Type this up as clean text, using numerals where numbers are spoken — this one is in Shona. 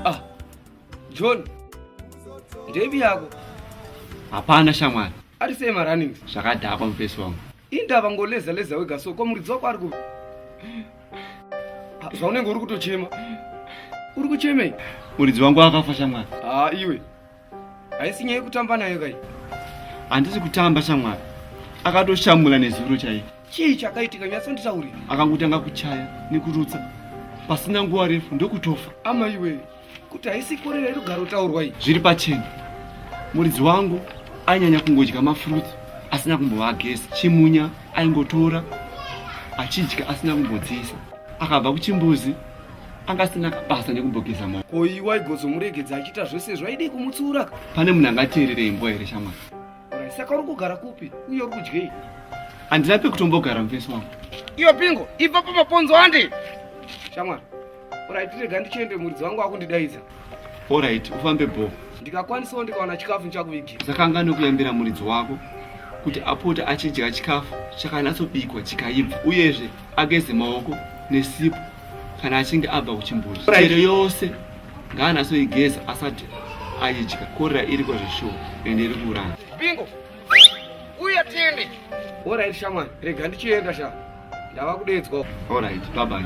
Ah, John, ndebi yako. Hapana shamwari. Ari sei marunnings? Zvakadhakwa mufesi wangu. Indava ngoleza leza wega so ko muridzi wako ari kupi? Ah, zvaunenge uri kutochema. Uri kuchemei? Muridzi wangu akafa shamwari. Ah, iwe. Haisi nyaya yekutamba nayo kai. Handisi kutamba shamwari. Akatoshamula nezuro chaiyo. Chii chakaitika nyatsonditaurira. Akangotanga kuchaya nekurutsa pasina nguva refu ndokutofa. Ama iwe kuti haisi korera iri kugarotaurwa iyi. Zviri pachena. Muridzi wangu ainyanya kungodya mafruits asina kumbovageza. Chimunya aingotora achidya asina kumbodziisa. Akabva kuchimbuzi anga asina basa nekumbogeza maoko. Ko iwe waigozomuregedza achiita zvese zvaidii kumutsiura? Pane munhu angateerere imbwa here shamwari? Saka uri kugara kupi uye uri kudyei? Handina pekutombogara mufesi wangu. Iyo pingo, ibva pamaponzo andi. Shamwari, orit rega ndichiende muridzi wangu akundidaidza. Orit, ufambe bho. Ndikakwanisawo ndikawana chikafu ndichakuvigira. Usakanga kuyambira muridzi wako kuti apote achidya chikafu chakanatsobikwa chikaibva uyezve ageze maoko nesipo kana achinge abva kuchimbuzi. Chero yose ngaanatsoigeza asati aidya. Korera iriko zveshuwa ende iri kuuraya. Bingo. Uya tiende. Alright shamwari, rega ndichienda sha. Ndava kudedzwa. Alright, bye bye.